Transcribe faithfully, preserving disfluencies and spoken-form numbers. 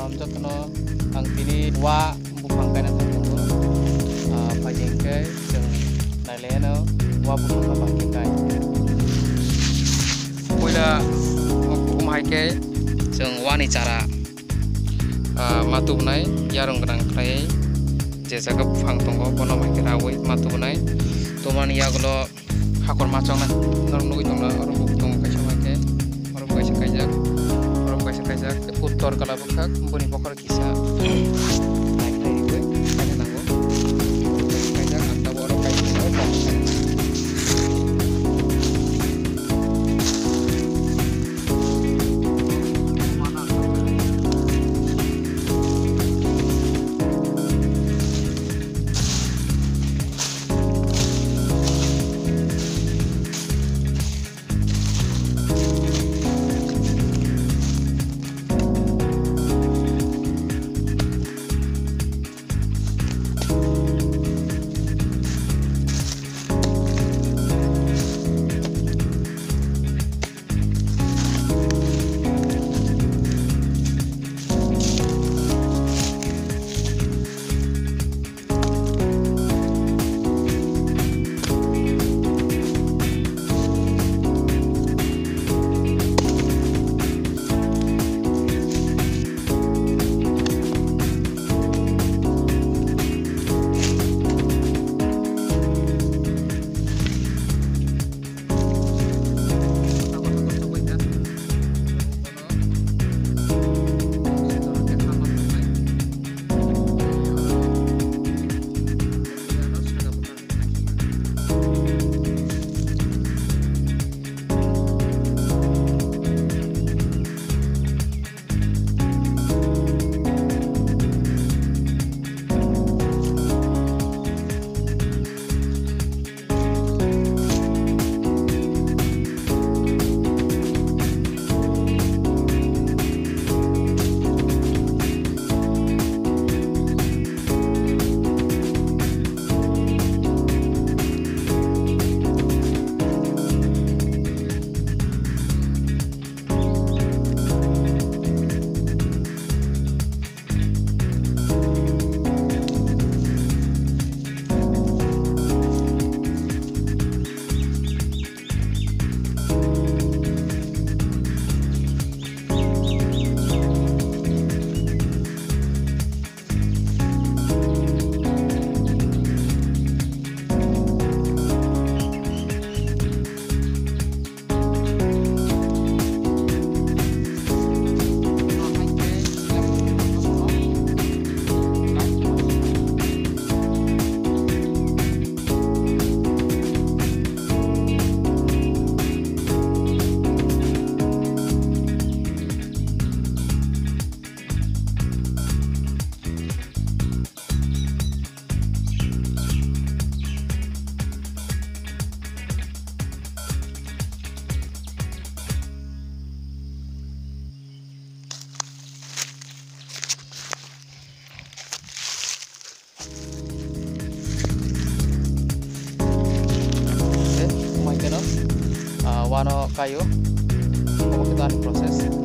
Jotono ang tini wa buphang kaina thang tongo. Ah, phaidi hwnkhe chwng nailaino wa buphang no bahai khe kai. Puila o kukum hai khe chwng wani chara, ah, ma tubunai yarwng gwnang khlaiwi je jaga buphang tongo bono hai khe rawi ma tubunai. Tomani yagulo Hakor machang na norok nugwi tongna oro bo tongo kaisa hwnkhe oro bo kaisa kaijak, oro bo kaisa kaijak. Uttor kala bwkhak boni bokhorok kisa nai khlai rikhe kaisa nango. Kaisa kaijak ang tabuk oro kaisa. Oke, omo hai kheno, ah, wano kaio. Omo khe ani process.